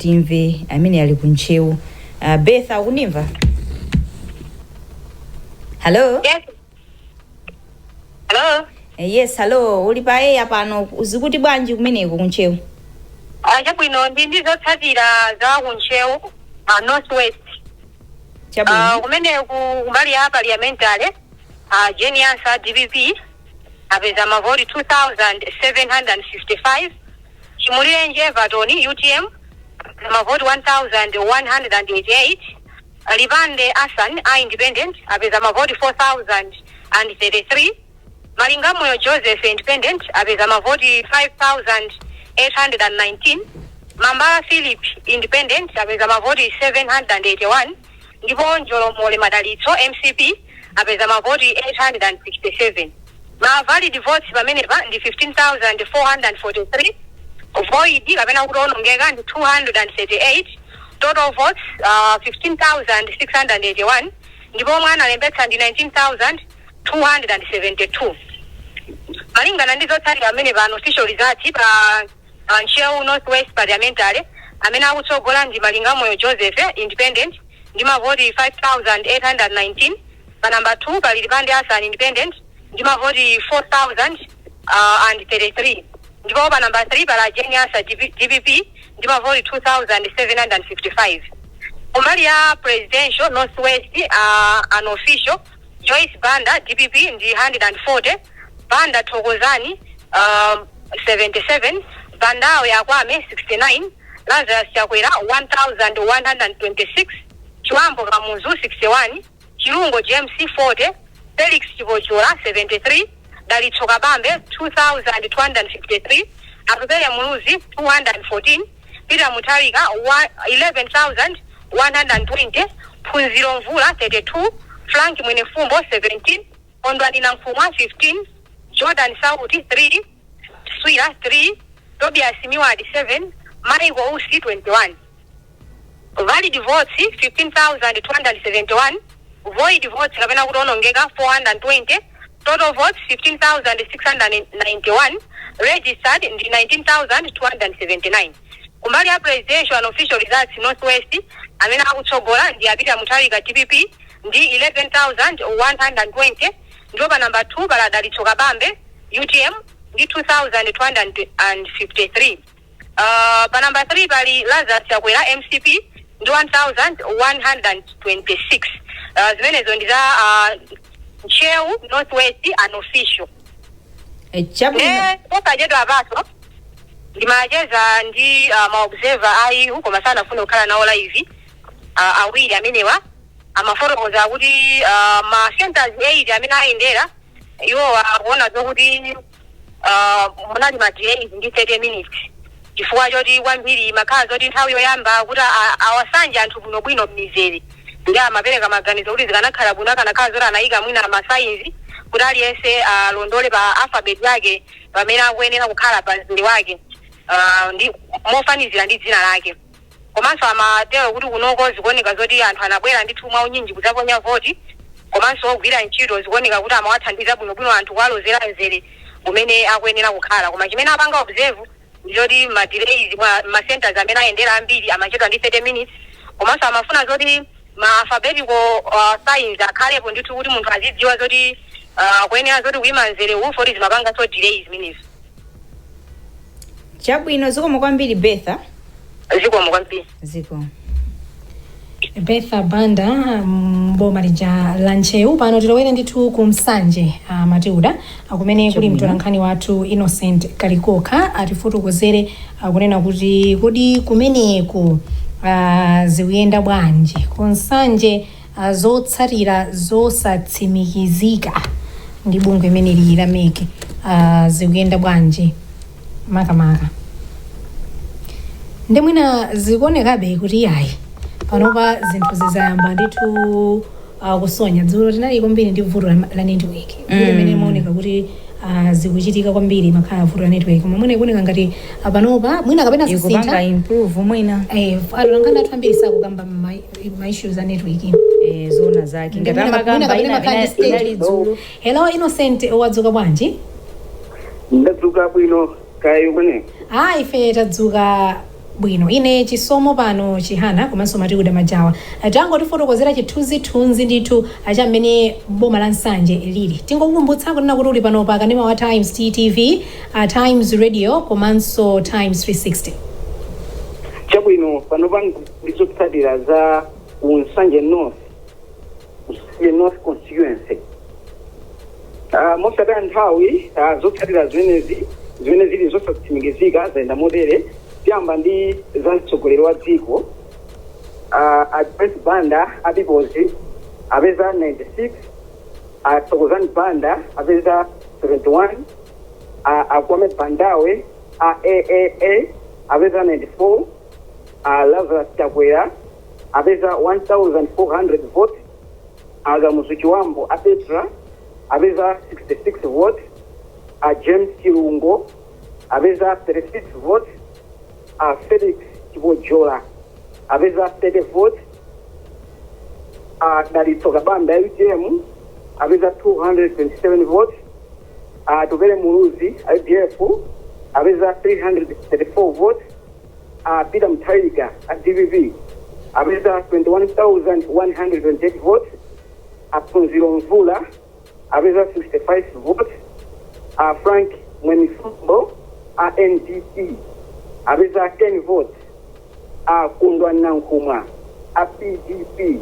Timve amene ali kuNtcheu. Betha, ukundimva? Hello? Yes. Hello. Yes, hello, uli pa air pano. Zikuti bwanji kumeneko kuNtcheu? Ah, chabwino, ndi zotsatira za kuNtcheu North West. Chabwino. Kumene ku kumbali ya parliamentary, Jane Ansah, DPP, apeza mavoti 2755. Chimulirenji Everton, UTM, mavoti 1188. Lipande Asan a independent apeza mavoti 4033. Malingamoyo Joseph, independent, apeza mavoti 5819. Mambala Philip, independent, apeza mavoti 781, ndipo Njolomole Madalitso, MCP, apeza mavoti 867. Ma valid votes pamenepa ndi 15,443, void kapena kuti onongeka ndi 238, total votes 15,681, ndipo omwe analembetsa ndi 19,272. Malingana ndi zotsatira amene pa official results pa Ntcheu North West parliamentary, amene akutsogola ndi Malingamoyo Joseph, independent, ndi mavoti 5819. Pa namba 2 pali Lipande Asan, independent, ndi mavoti 4033, ndipo pa namba 3 pali Jane Ansah, DPP, ndi mavoti 2755. Kumbali ya presidential North West, unofficial, Joyce Banda, DPP, ndi 140, Banda Thokozani 77, Bandawe Akwame 69, Lazarus Chakwera 1126, Chiwambo Kamuzu 61, Chilungo James 40, Felix Chipochola 73, Dalitso Kabambe 2253, Atupele Muluzi 214, Peter Mutharika 11,120, Phunziro Mvula 32, Frank Mwenefumbo 17, Kondwani Nankhumwa 15, Jordan Sauti 3, Swira 3, Tobias Miwadi 7, Michael Usi 21. Valid votes 15,271, void votes kapena kuti onongeka 420, total votes 15,691, registered ndi 19,279. Kumbali ya presidential unofficial results Northwest, amene akutsogola ndi a Peter Mutharika, DPP, ndi 11,120, ndipo pa namba 2 pala Dalitso Kabambe, UTM, ndi 2253. Pa namba 3 pali Lazarus Chakwera, MCP, ndi 1126. Zimenezo ndi za Ntcheu Northwest unofficial. Chabwino. Ne posachedwa apaso ndimacheza ndi maobserver a EU, koma sanafune kukhala nawo live. Awiri amenewa amafotokoza kuti ma centers 8 amene ayendera iwo akuona zokuti munali ma delays ndi 30 minutes, chifukwa choti kwambiri makhala zoti nthawi yoyamba kuti awasanje anthu bwinobwino m'mizere. Ndi amapereka maganizo kuti zikanakhala bwino akanakhala zoti anayika mwina ma signs kuti aliyense alondole pa alphabet yake pamene akuyenera kukhala pa mzere wake, ndi mofanizira ndi dzina lake. Komanso amatero kuti kunoko zikuoneka zoti anthu anabwera ndithu mwaunyinji kudzaponya voti, komanso ogwira ntchito zikuoneka kuti amawathandiza bwinobwino anthu kuwalozera mzere umene akuyenera kukhala. Koma chimene apanga observe ndiyoti ma delays mwa ma centers amene ayendera ambiri amachedwa ndi 30 minutes. Komanso amafuna zoti ma alphabetical signs akhalepo ndithu kuti munthu azidziwa zoti kuyenera zoti kuyima mzere uwu, foti zimapanga so delays zimenezo. Chabwino, zikomo kwambiri, Betha. Zikomo kwambiri. Zikomo. Betha Banda, mboma lija la Ntcheu. Pano tilowere ndithu ku Msanje, Matilda, kumene kuli mtolankhani wathu Innocent Kalikokha, atifotokozere kunena kuti kodi kumeneku zikuyenda bwanji ku Nsanje, zotsatira zosatsimikizika ndi bungwe imeneli la MEC zikuyenda bwanji makamaka. Ndi mwina zikuonekabe kuti yayi, panopa zinthu zizayamba ndithu kusonya. Dzulo tinali kwambiri ndi vuto la network, vuto imene imaoneka kuti zikuchitika kwambiri makhala vuto la network, koma mwina ikuoneka ngati panopa mwina kapena ikupanga zisintha. Improve mwina. Atolankhani athu ambiri sakukamba ma issues a network. Zona zake ngati Mwina amakamba kapena makhala ndi stage. inali dzulo. Hello Innocent, wadzuka bwanji? Ndadzuka bwino, kaya kumene? Ah, ife tadzuka bwino. Ine Chisomo pano Chihana komanso Matikuda Majawa tangotifotokozera chithunzithunzi ndithu cha mmene boma la Nsanje lili. Tingokukumbutsa kunena kuti uli pano pa kanema wa Times TV, Times Radio komanso Times 360. Chabwino, pano pano ndizotsatira za ku Nsanje North, Nsanje North constituency. Mosataya nthawi, zotsatira zimenezi zimene zili zosatsimikizika zayenda motere. Tiyamba ndi za mtsogoleri wa dziko, a Joyce Banda a Peoples apeza 96, a Thokozani Banda apeza 71, a Kwame Bandawe a AAA apeza 94, a Lazarus Chakwera apeza 1400 votes, a Kamuzu Chiwambo a Petra apeza 66 votes, a James Chilungo apeza 36 votes, a Felix Chipojola apeza 30 votes, a Dalitso Kabambe UTM apeza 227 votes, a Tupele Muluzi UDF apeza 334 votes, a Peter Mutharika a DPP apeza 21,128 votes, a Phunziro Mvula apeza 65 votes, a Frank Mwenifumbo a NDP apeza 10 votes, a Kundwa Nankhumwa a PDP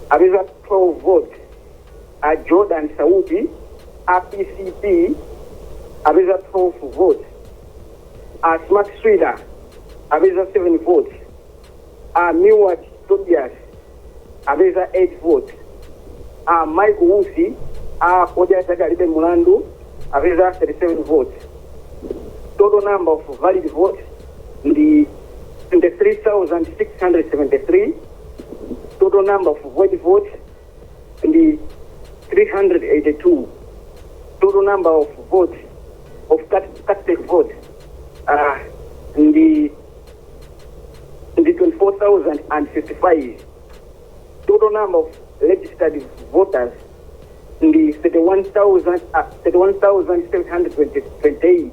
apeza 12 votes, a Jordan Sauti a PCP apeza 12 votes, a Smart Swida apeza 7 votes, a Milward Tobias apeza 8 votes, a Michael Usi a Odya Zake Alibe Mulandu apeza 37 votes. Total number of valid votes ndi 23,673. Total number of void votes ndi 382. Total number of votes of casted votes ndi 24,055. Total number of registered voters ndi 31,000, 31,728.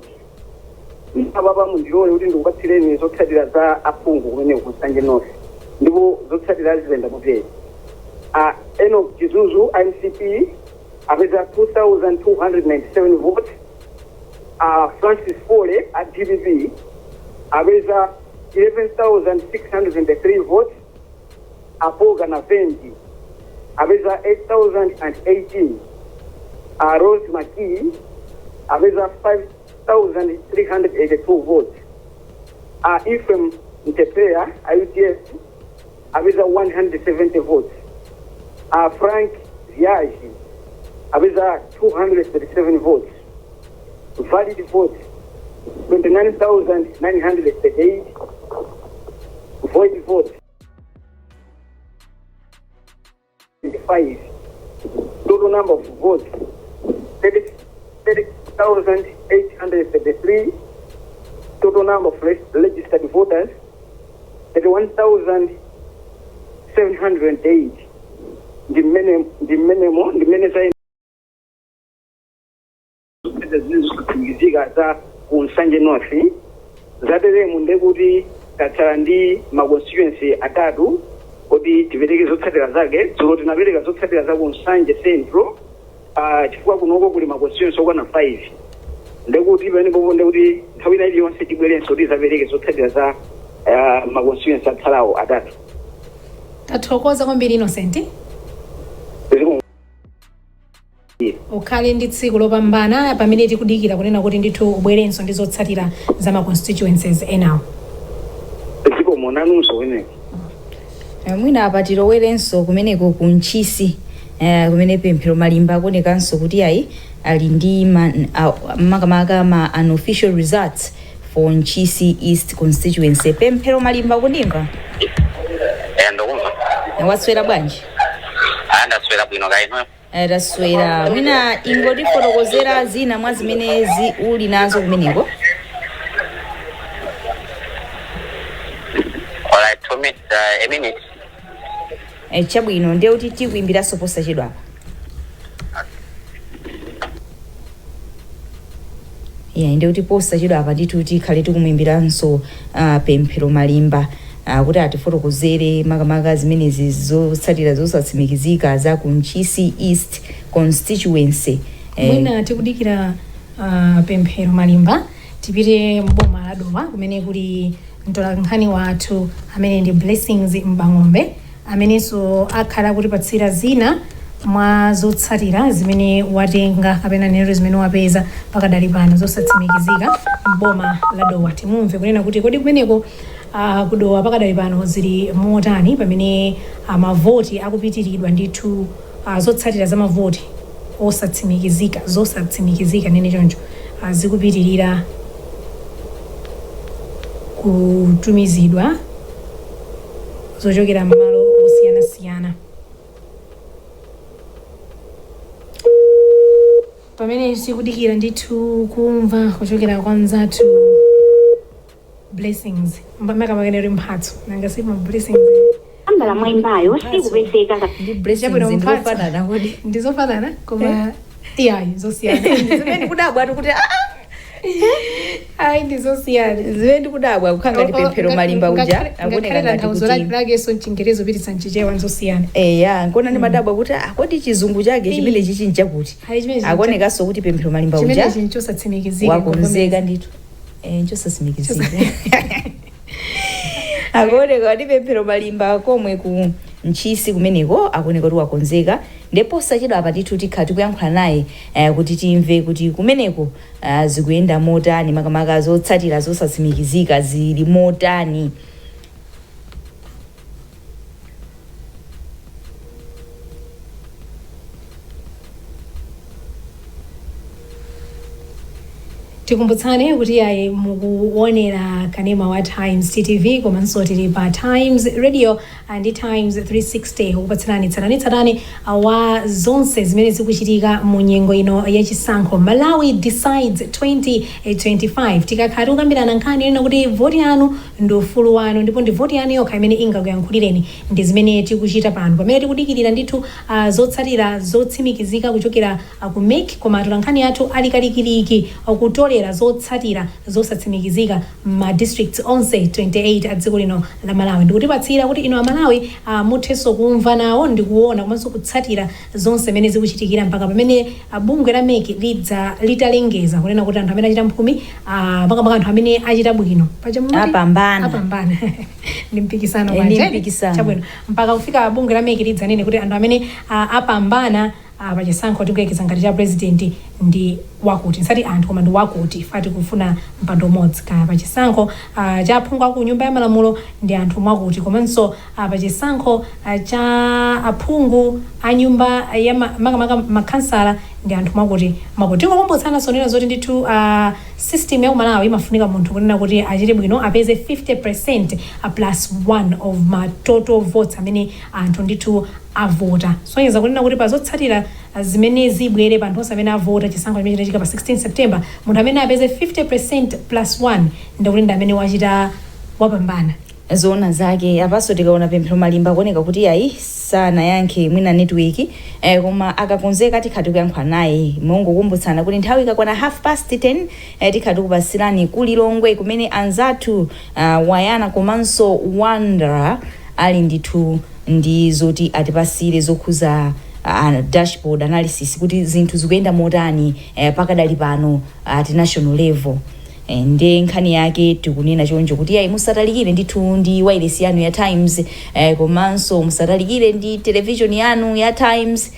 Apapa mundilole kuti ndikupatsireni zotsatira za aphungu kumene ku Nsanje North, ndipo zotsatira zizenda motere: a Enoch Chizuzu MCP apeza 2297 votes, a Francis Fole a DPP apeza 11,603 votes, a Paul Kanavenji apeza 8018, a Rose Maki apeza 5382 votes, a Ephraim Mtepea a UTF apeza 170 votes, a Frank Ziaji apeza 237 votes. Valid votes 29,938, void votes 5. Total number of votes 30 30,833. Total number of registered voters 31,708. Ndi mmenemo ndi mmene zizikutsimikizika za ku Nsanje North. Zateremu ndekuti tatsala ndi ma constituency atatu kuti tipereke zotsatira zake. Dzulo tinapereka zotsatira za ku Nsanje Central, chifukwa kunoko kuli ma constituency okwana 5. Ndekuti pamenepopo ndekuti nthawi ina iliyonse tibwerenso kuti zapereke zotsatira za ma constituency atsalawo atatu. Tathokoza kwambiri, Innocent. Zikomo. Ukhale ndi tsiku lopambana pamene tikudikira kunena kuti ndithu ubwerenso ndi zotsatira za ma constituencies enawo. Zikomo nanunso kumeneko. Mwina apa tilowerenso kumeneko ku Ntchisi, kumene Pemphero Malimba akuonekanso kuti ayi, ali ndi makamaka ma unofficial results for Ntchisi East constituency. Pemphero Malimba, kundimva? Eh, ndikumva. Waswera bwanji? Ah, ndaswera bwino, kaya inu? Taswera. Mwina ingotifotokozera zina mwa zimene uli nazo kumeneko. Alright, 2 minutes, a minute. Chabwino, ndiye kuti tikuimbiranso posachedwapa. Yeah, ndi kuti posachedwa apa ndithu tikhale tikumwimbiranso Pemphero Malimba kuti atifotokozere makamaka zimenezi zotsatira zosatsimikizika za ku Ntchisi East constituency. Mwina tikudikira Pemphero Malimba, tipite mboma la Dowa kumene kuli mtolankhani wathu amene ndi Blessings Mbang'ombe, amenenso akhala kutipatsira zina mwa zotsatira zimene watenga kapena nero zimene wapeza pakadali pano zosatsimikizika mboma la Dowa. Timumve kunena kuti kodi kumeneko kuDowa pakadali pano zili motani, pamene mavoti akupitiridwa ndithu, zotsatira za mavoti osatsimikizika, zosatsimikizika nene choncho, zikupitirira kutumizidwa zochokera m'malo osiyanasiyana. Pamene tikudikira ndithu kumva kuchokera kwa mzathu Blessings, makamakenero Mphatso, nanga si ma Blessings? Nambala mwayimbayo sikupezeka. Ndi Blessings. Chabwino, Mphatso. Ndiofanana kodi? Ndizofanana koma iyayi, zosiyana. Zimene ndikudabwa ati kuti Ayi, ndizosiyana. Zimene ndikudabwa kukhala ngati Pemphero Malimba uja akuoneka ngakhale ngati tanthauzo kuti lakenso mchingerezi upititsa mchichewa nzosiyana. Eya, nkona ndimadabwa kuti kodi chizungu chake chimene chichi nchakuti? Ayi, chimene Akuonekanso kuti Pemphero Malimba uja chimenechi nchosatsimikizika. wakonzeka ndithu. Nchosatsimikizika. Akuoneka kuti Pemphero Malimba komwe ku Ntchisi kumeneko akuoneka kuti wakonzeka, ndipo posachedwa apa ndithu tikhala tikuyankhula naye kuti timve kuti kumeneko zikuyenda motani, makamaka zotsatira zosatsimikizika zili motani. Tikumbutsane kuti ayi, mukuonera kanema wa Times TV, komanso tili pa Times Radio ndi Times 360, kukupatsirani tsatanetsatane wa zonse zimene zikuchitika mu nyengo ino yachisankho, Malawi Decides 2025. Tikakhala tikukambirana nkhani yonena kuti voti yanu ndi ufulu wanu, ndipo ndi voti yanu yokha imene ingakuyankhulireni, ndi zimene tikuchita pano pamene tikudikirira ndithu zotsatira zotsimikizika kuchokera ku MEC. Koma atolankhani athu ali kalikiliki kutolera zotsatira zosatsimikizika ma districts onse 28 a dziko lino la Malawi, ndikutipatsira kuti inu Amalawi muthenso kumva nawo ndi kuona komanso kutsatira zonse zimene zikuchitikira mpaka pamene bungwe la MEC lidza litalengeza kunena kuti anthu amene achita mphumi, makamaka anthu amene achita bwino paja Apambana. Apambana ndi mpikisano. Ndi Paja, mpikisano. Chabwino, mpaka kufika bungwe la MEC lidzanene kuti anthu amene apambana pachisankho, tikuyekeza ngati cha president, ndi wakuti, nsati anthu koma ndi wakuti, fati kufuna mpando umodzi, kaya pachisankho cha aphungu aku nyumba ya malamulo ndi anthu mwakuti, komanso pachisankho cha aphungu a nyumba ya makamaka makhansala ndi anthu mwakuti mwakuti. Tingokumbutsana sonena zoti ndithu system ya kumalawi imafunika munthu kunena kuti achite bwino apeze 50% plus 1 of ma total votes amene anthu ndithu avota, sonyeza kunena kuti pazotsatira zimene zibwere pa anthu onse amene avota chisankho chimene chinachitika pa 16 September, munthu amene apeze 50% plus 1 ndikuti ndi amene wachita wapambana. Zoona zake. Apaso tikaona Pemphero Malimba kuoneka kuti ayi, sanayankhe, mwina network, koma akakonzeka tikhala tikuyankhula naye. Mongokumbutsana kuti nthawi ikakwana 10:30 tikhala tikupasirani kuLilongwe kumene anzathu Wayana komanso Wandera ali ndithu ndi zoti atipasire zokhuza dashboard analysis, kuti zinthu zikuyenda motani pakadali pano at national level. Ndi nkhani yake tikunena choncho kuti ayi, musatalikire ndithu ndi wireless yanu ya Times, komanso musatalikire ndi television yanu ya Times,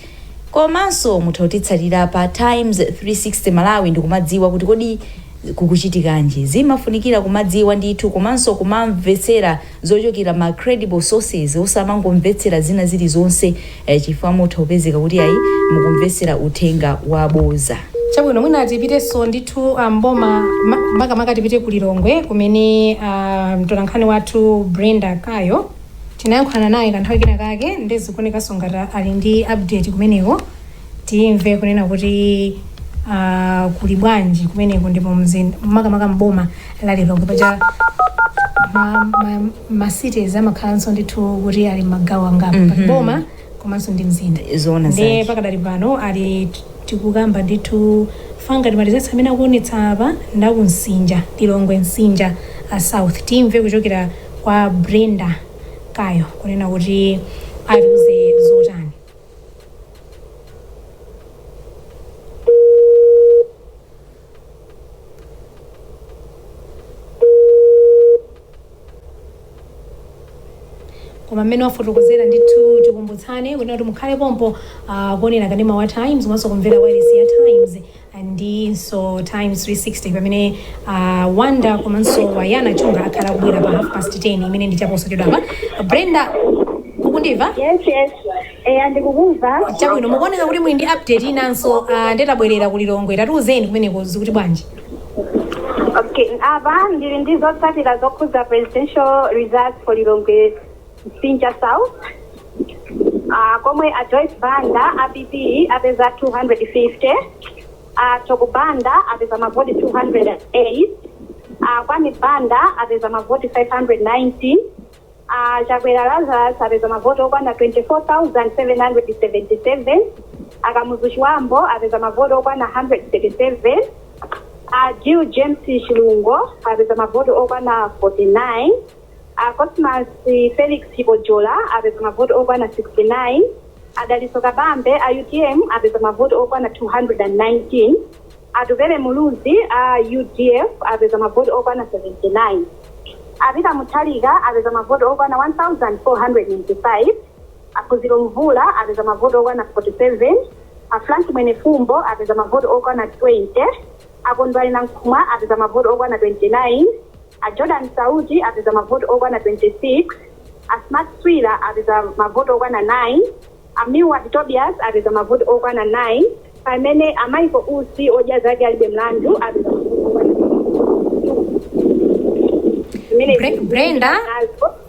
komanso mutha kutitsatira pa Times 360 Malawi ndikumadziwa kuti kodi kukuchitikanji. Zimafunikira kumadziwa ndithu komanso kumamvetsera zochokera ma credible sources, osamangomvetsera zina zilizonse, chifukwa mutha kupezeka kuti ayi, mukumvetsera uthenga waboza. Chabwino, mwina tipitenso ndithu mboma makamaka tipite ku Lilongwe kumene mtolankhani wathu Brenda Kayo tinayankhulana naye kanthawi kena kake, ndezikuonekanso ngati ali ndi update kumeneko. Timve kunena kuti kuli bwanji kumeneko, ndipo mzinda, makamaka mboma la Lilongwe. Paja ma cities amakhalanso ndithu kuti ali magawo angapo, pali boma komanso ndi mzinda. Zoona Ndi zake. pakadali pano ali tikukamba ndithu Fanga ma results amene akuonetsa apa ndakunsinja, Lilongwe Msinja South. Timve kuchokera kwa Brenda Kayo kunena kuti atiuze zotani. Koma mmene wafotokozera ndithu, tikumbutsane kunena kuti mukhale pompo kuonera kanema wa Times komanso kumvera wireless ya Times ndinso Times 360, pamene Wanda komanso Wayana Chunga akhala kubwera pa 10:30, imene ndi chaposachedwapa. Brenda, ukundimva? Yes, andikukumva. Chabwino, mukuoneka kuti muli ndi update inanso. Ndetabwerera ku Lilongwe, tatiuzeni kumeneko zikuti bwanji? Okay, apa ndili ndi zotsatira zokhudza presidential results for Lilongwe Msinja South, komwe a Joyce Banda a PP apeza 250, a Thoko Banda apeza mavoti 208, a Kwame Banda apeza mavoti 590, a Chakwera Lazarus apeza mavoti okwana 24,777, a Kamuzu Chiwambo apeza mavoti okwana 137, a Jill James Chilungo apeza mavoti okwana 49, a Cosmas Felix Chipojola apeza mavoti okwana 69, a Dalitso Kabambe a UTM apeza mavoti okwana 219, Atupele Muluzi a UDF apeza mavoti okwana 79, a Peter Mutharika apeza mavoti okwana 1495, a Phunziro Mvula apeza mavoti okwana 47, a Frank Mwenefumbo apeza mavoti okwana 20, a Kondwani Nankhumwa apeza mavoti okwana 29, a Jordan Sauti apeza mavoti okwana 26, a Smart Swira apeza mavoti okwana 9, a Milward Tobias apeza mavoti okwana 9, pamene a Michael Usi odya zake alibe mlandu apeza mavoti okwana 2. Brenda?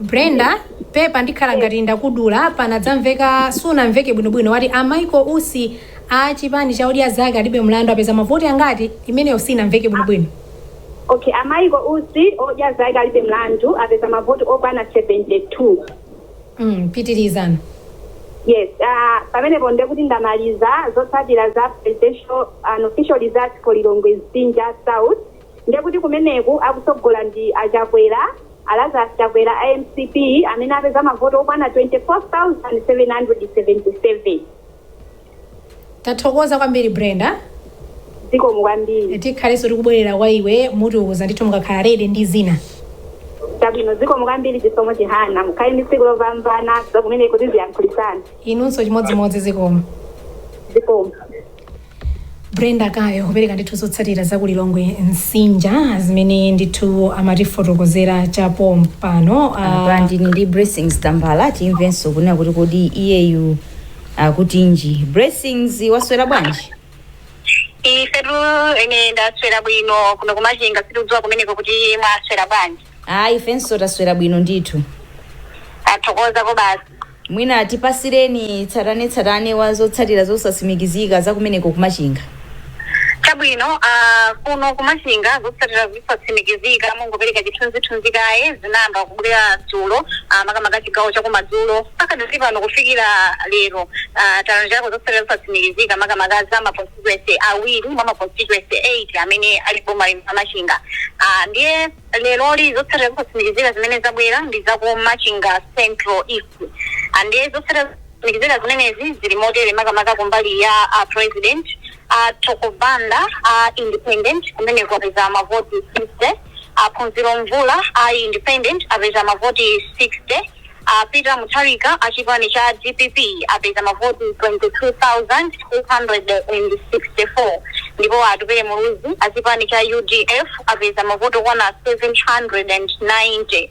Brenda, pepa, ndikhala ngati ndakudula, panadzamveka sunamveke bwinobwino. Wati a Michael Usi a chipani cha odya zake alibe mlandu apeza mavoti angati? Imeneyo sinamveke bwinobwino. Okay, a Michael Usi odya zake alibe mlandu apeza mavoti okwana 72. Pitirizana. Yes, pamenepo ndekuti ndamaliza zotsatira za presidential unofficial results for Lilongwe Msinja South. Ndekuti kumeneku akutsogola ndi achakwera, Alazarus Chakwera a MCP, amene apeza mavoti okwana 24,777. Tathokoza kwambiri, Brenda. Zikomo kwambiri. Tikhalenso tikubwerera kwa iwe, mutiuza ndithu mukakhala ready ndi zina. Chabwino, zikomo kwambiri, Chisomo Chihana. Mukhale ndi tsiku lopambana zakumeneko, tiziyankhulisana. Inunso chimodzimodzi, zikomo. Zikomo. Brenda Kayo kupereka ndithu zotsatira za kuLilongwe Msinja zimene ndithu amatifotokozera chapo mpano. Apa ndini ndi Blessings Tambala, timvenso kunena kuti kodi iyeyu akutinji. Blessings, waswera bwanji? Ifetu ine ndaswera bwino kuno kuMachinga, sitikudziwa kumeneko kuti mwaswera bwanji. Ayi, ifenso taswera bwino ndithu. Athokoza ko basi. Mwina tipasireni tsatanetsatane wa zotsatira zosatsimikizika za kumeneko kuMachinga. Chabwino, kuno kuMachinga zotsatira zosatsimikizika, mungopereka chithunzithunzi kaye, zinayamba kubwera dzulo, makamaka chigawo chakumadzulo pakadali pano kufikira lero, talandirako zotsatira zosatsimikizika makamaka za ma constituency awiri mwa ma constituency 8 amene ali boma lino la Machinga. Ndiye leroli zotsatira zosatsimikizika zimene zabwera ndi za ku Machinga Central East. Ndiye zotsatira zosatsimikizika zimenezi zili motere, makamaka kumbali ya president, Thoko Banda independent kumeneko apeza mavoti 60, Phunziro Mvula a independent apeza mavoti 60, Peter Mutharika achipani cha DPP apeza mavoti 22,264, ndipo Atupele Muluzi achipani cha UDF apeza mavoti okwana 790,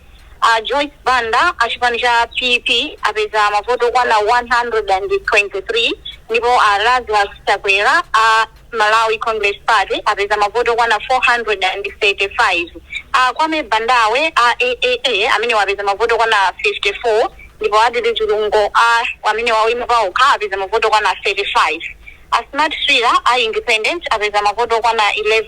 Joyce Banda achipani cha PP apeza mavoti okwana 123, ndipo Lazarus Chakwera a Malawi Congress Party apeza mavoti okwana 435, Kwame Bandawe a AAA amene wapeza mavoti okwana 54, ndipo Adili Chilungo a amene wawima paokha apeza mavoti okwana 35, a Smart Swira a independent apeza mavoti okwana 11,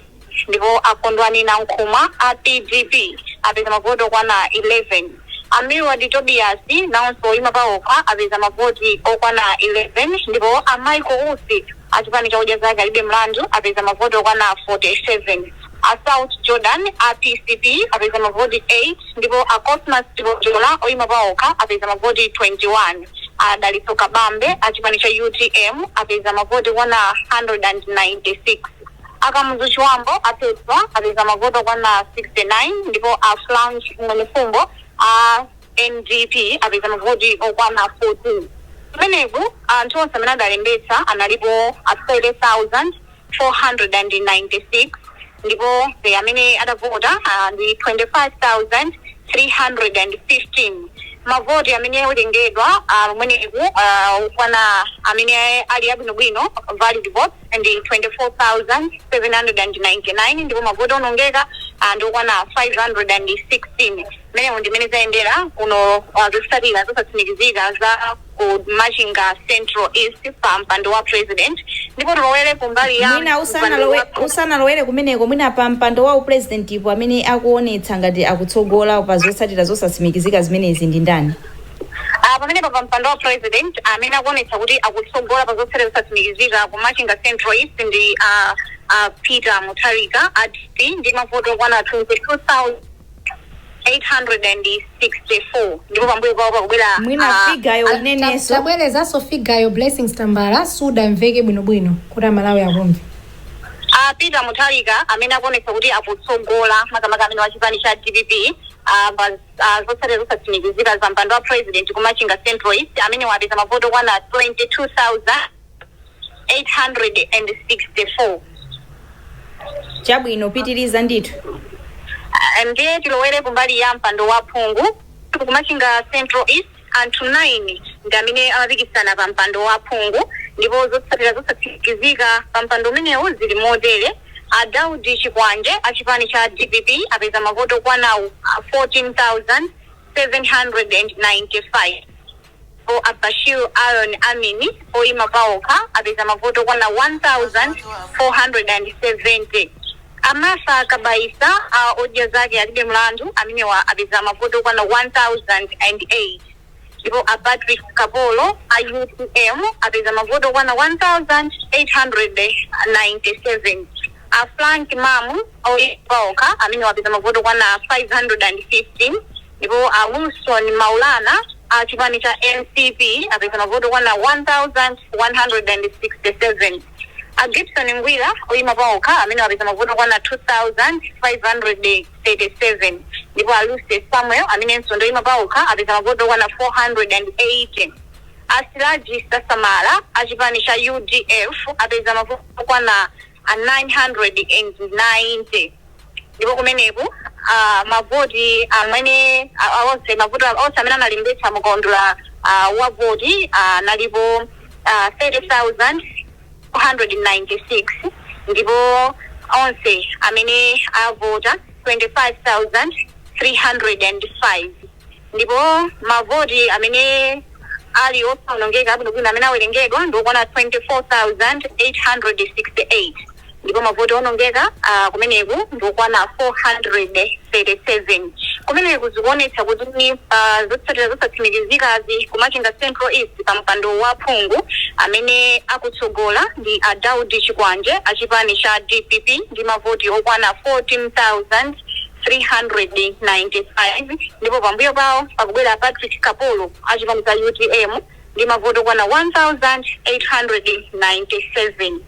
ndipo Akondwani Nankhumwa a PDP apeza mavoti okwana 11, a Milward Tobias nawonso oyima paokha apeza mavoti okwana 11, ndipo a Michael Usi Achipani cha Odya Zake Alibe Mlandu apeza mavoti okwana 47. A South Jordan a PCP apeza mavoti 8, ndipo a Cosmas Tipojola oyima paokha apeza mavoti 21. A Dalitso Kabambe achipani cha UTM apeza mavoti okwana 196. Akamuzu Chiwambo a PETRA apeza mavoti okwana 69, ndipo a Frank Mwenefumbo a NDP apeza mavoti okwana 14. Kumeneku anthu onse amene adalembetsa analipo a 30,496, ndipo amene adavota ndi 25,315. Mavoti amene awerengedwa kumeneku okwana amene ali abwinobwino, valid votes, ndi 24,799, ndipo mavoti onongeka ndi okwana 516. Mmenewu ndi mmene zayendera kuno zotsatira zosatsimikizika za ku Machinga Central East pa mpando wa president. Ndipo tilowere kumbali ya Mwina mpando usanalowere kumeneko, mwina pa mpando wa upresident ipo amene akuonetsa ngati akutsogola pa zotsatira zosatsimikizika zimenezi ndi ndani? Pamenepa pa mpando wa president, amene akuonetsa kuti akutsogola pa zotsatira zosatsimikizika ku Machinga Central East ndi Peter Mutharika a DP ndi mavoti okwana 22,864, ndipo pambuyo pawo pakubwera Mwina figure yo inenenso. Tabwerezanso figure yo, Blessings Tambala, sudamveke bwinobwino kuti Amalawi akumve. Peter Mutharika amene akuonetsa kuti akutsogola, makamaka amene wachipani cha DPP, pa zotsatira zosatsimikizika za mpando wa president ku Machinga Central East, amene wapeza mavoti okwana 22,864. Chabwino, pitiriza ndithu. Ndiye tilowere kumbali ya mpando wa phungu kumachinga Central East. Anthu 9 ndi amene amapikisana pa mpando wa phungu, ndipo zotsatira zosatsimikizika pa mpando umenewu zili motere: a Daudi Chikwanje achipani cha DPP apeza mavoto okwana 14,795, ndipo a Bashir Aaron Amini oyima paokha apeza mavoto okwana 1470. Amasa Kabaisa a Odya Zake Alibe Mlandu amenewa apeza mavoto okwana 1008, ndipo a Patrick Kapolo a UTM apeza mavoto okwana 1897. A Frank Mamu oyima paokha amene wapeza mavoto okwana 515, ndipo a Wilson Maulana a chipani cha NCP apeza mavoto okwana 1167. A Gibson Ngwira oyima paokha amene wapeza mavoto okwana 2537, ndipo a Lucy Samuel amenenso ndoyima paokha apeza mavoto okwana 480. A Siraji Sasamala a chipani cha UDF apeza mavoto okwana a 990, ndipo kumeneku mavoti amene onse mavoti onse amene analembetsa mukaundula wa voti analipo 30,496, ndipo onse amene avota 25,305, ndipo mavoti amene ali osaonongeka abwinobwino amene awerengedwa ndi okwana 24,868, ndipo mavoti onongeka kumeneku ndi okwana 437. Kumeneku zikuonetsa kuti zotsatira zosatsimikizikazi kumachinga Central East pa mpando wa phungu, amene akutsogola ndi a Daudi Chikwanje achipani cha DPP ndi mavoti okwana 14,395, ndipo pambuyo pawo pakubwera Patrick Kapolo achipani cha UTM ndi mavoti okwana 1897.